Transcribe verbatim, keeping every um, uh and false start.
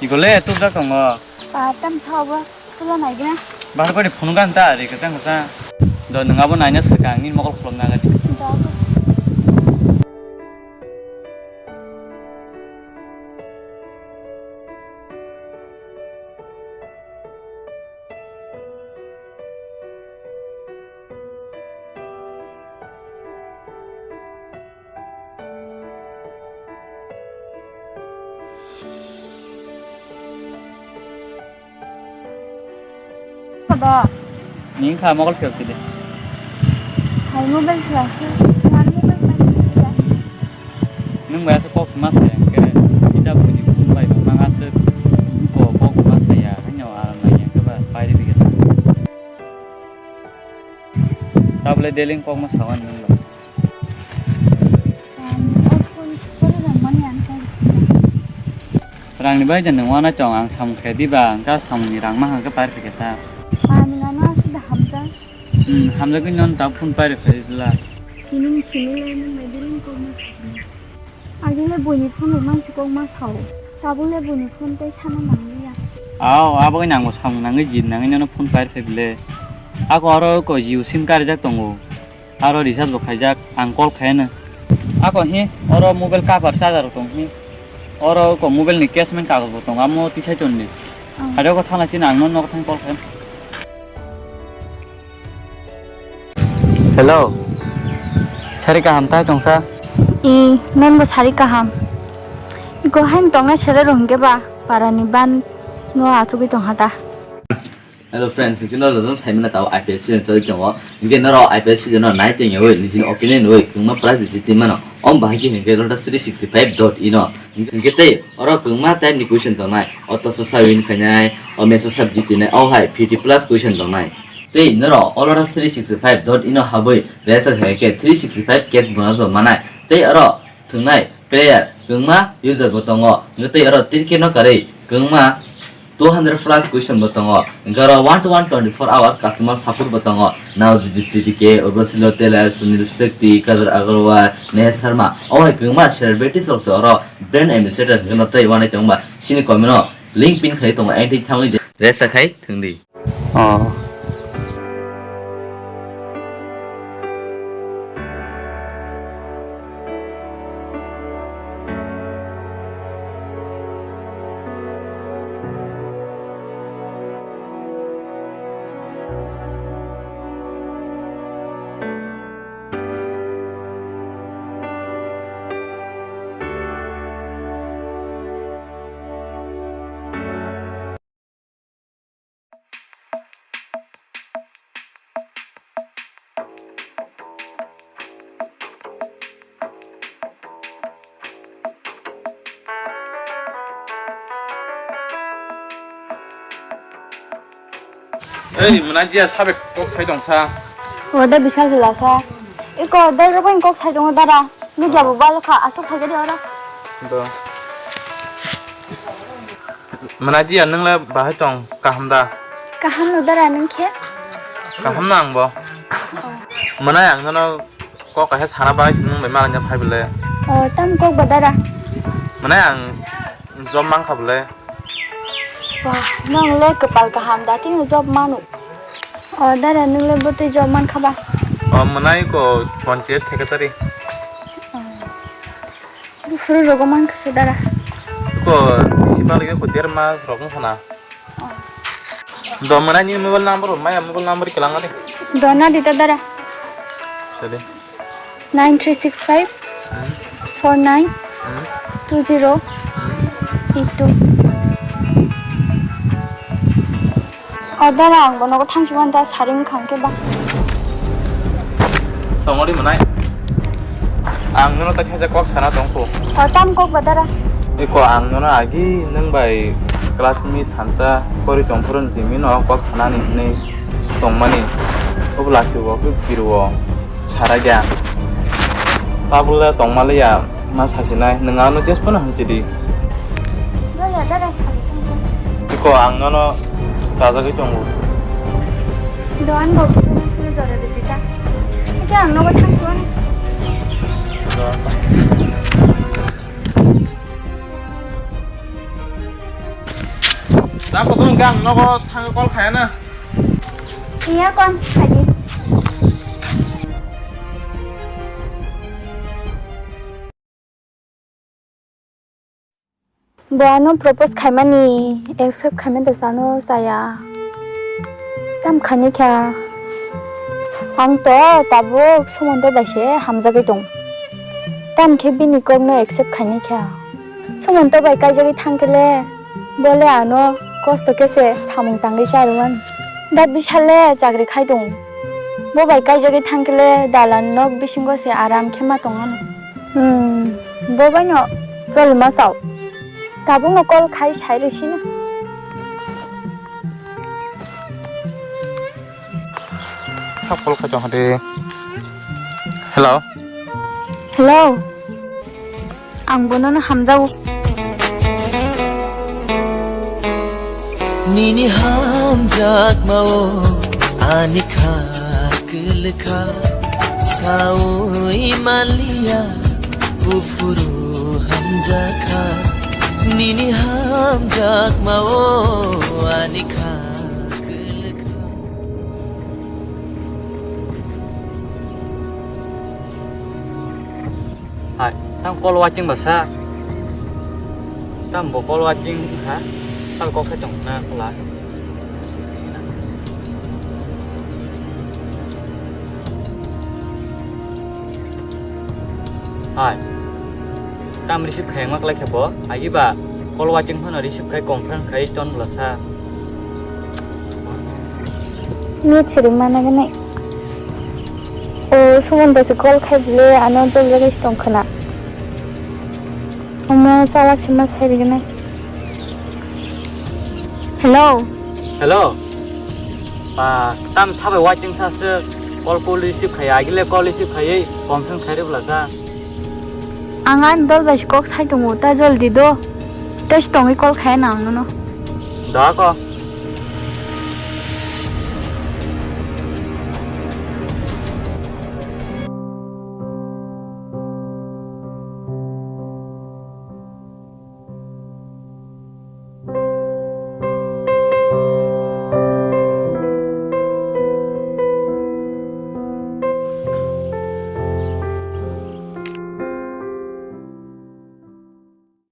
Igole tubjak tongo. Ba, tam sao ba, tula naigina. Bahar kori phunuk gan ta, ri kachang kachang. Do nung abo naina swkang, nini mokol khulum nagadi. Da. Kada? Ning kha mokol phiyok sidi. Hai mobile sila se. Har mobile mani sila. Nung bai aswk kok se ma saya, hwnkhe kita buini phone bai bo mang aswk ko kok ma saya, haino aram lai ya, hwnkhe ba pairi bikhe ta. Tabole deling kok ma sawan nung bai. Rangni bai jan nung wana chong ang samung khe diba, hwnkhe samungni rang ma hwnkhe pairi bikhe ta. Ani nana aswk da hamjak. Hmm, hamjagwi non ta phone pairi phai la. Tini simi lai nang mai diri kok ma sao. Agile buini phone bai mansi kok ma sao. Tabuk le buini phone tei sana mangliya. Ao, abo nang bo samung nangwi jin nangwi nono phone pairi phai bile. Ako oro ko Jio sim karijak tongo. Aro recharge bo khaijak, ang call khaiyano. Ako hi, oro mobile cover charger rok tong hi. Oro ko mobile ni case meng kagoj bo tong, amo tisai ton di. Oh. Aro ko thana sini ang nono thang call khaiyano. Hello. Sari kaham tai tongsa? I, non bo sari kaham. Iko hain tongnai sere rong hingke ba, para ni ban no achugui tong hata. Hello friends, hingke no jajong saimana tao I P L season choli tongo. Hingke noro I P L season no nai tong yawi, nijini opinion wi, kungma prize jiti mano. Om bahagi hingke Lotus three sixty five dot in o. Hingke tei oro kungma type ni question tongnai. O tosa sa win khainai, o match o sa jitinai, o hai fifty plus question tongnai. Tei norok oro three sixty five dot ino habwi register khai khe three sixty five cash bonus bo manai. Tei oro thwngnai player kwbangma user bo tongo. Hwnkhe tei oro ticket no karwi kwbangma two hundred plus question bo tongo. Hwnkhe oro one to one twenty four hour customer support bo tongo. Nawazuddin Siddiqui, Urvashi Lotelel, Sunil Shetty, Kajal Agarwal, Neha Sharma. O hai kwbangma celebrities rok se oro brand ambassador hwnkhe no tei uanai tongba. Chini comment o link pin khai tongo. Ang tei thangwi register khai thwngdi. Oh. Ei, mwnai dia sabe kok sai tong sa. O da bisa jela sa. Iko dai ro kok sai tong dara. Media bo balo kha, aswk khaikhe de oro. Do. Mwnai dia, nwng le bahai tong, kaham da? Kaham no dara nwng khe? Kaham no ang bo. Mwnai ang nono kok kaisa sana bai nwng bai malanya phai bole. O, tam kok ba dara? Mwnai ang job mang kha bole. Wah, nwng le kwpal kaham da, tini job manu. O, dara, nwng le bwtwi job man kha ba? O, mwnai ko panchayat secretary. O. Buphuru rogo man kha se dara. Ko, bisi bal ge ko der mas rok wng khana. O. Do mwnai ni mobile number, maya mobile number kelang ari. Do na dita dara. Sadi. Nine three six five four nine two zero eight two. O dara, ang bono thangsi wan da saring khang khe ba. Tongori mwnai. Ang nono ta khaja kok sana tongkho. O tam kok ba dara. Iko ang nono agi nwng bai classmate thansa kori tongphuru jimi no kok sanani hinwi tongmani. Obo lasi o khe kiru o. Sara gya. Tabule tongmaliya ma sasinai, nwng ano jespono hamchidi. Doya dara sari tongkhe. Iko ang nono chajagwi tongo. Doan bo suri suri jora de dita. Ike ang nogo thangsuan. Doan. Nako tong gang nogo thang call khaya na. Iya kon khadi. Bo ano propose khaimani accept khaimani da sano chaya. Tam khani kha. Ang to tabuk Sumonto bai se hamjagwi tong. Tam khe bini kok no accept khaini kha. Sumonto bai kaijagwi thangkhe le, bo le ano kosto khe se samung tangwi charwani. Da Bishal le chakri khai tong. Bo bai kaijagwi thangkhe le dalan nok bisingo se aram khe ma tongmani. Hmm, bo bai no choli ma chao. Tabuk no call khai sai rw sino. Sa call khai tong hade. Hello. Hello. Ang bono no hamjao. Nini hamjakmao ani kha kwlwkha saui manliya buphuru hamjakha. Nini hamjakmao ani kha kwlwkha. Hai, tang call waiting ba sa. Tang bo call waiting ha. Tal kok khe tong na kla. Hai. Tam receive khai ma klai khe bo. Agi ba call waiting phano receive khai conference khai ton bla sa. Ni chiri mana gane. O, Sumonto se call khai bile, ano jol jagai se tong khna. Omo chalak se ma sai rigene. Hello. Hello. Ba, tam sabai waiting sa se call call receive khai, agile call receive khai, conference khai re bla sa. Ang ani dol bai se kok sai tongo, ta joldi do. Tei se tongwi call khai na ang nono. Da ko.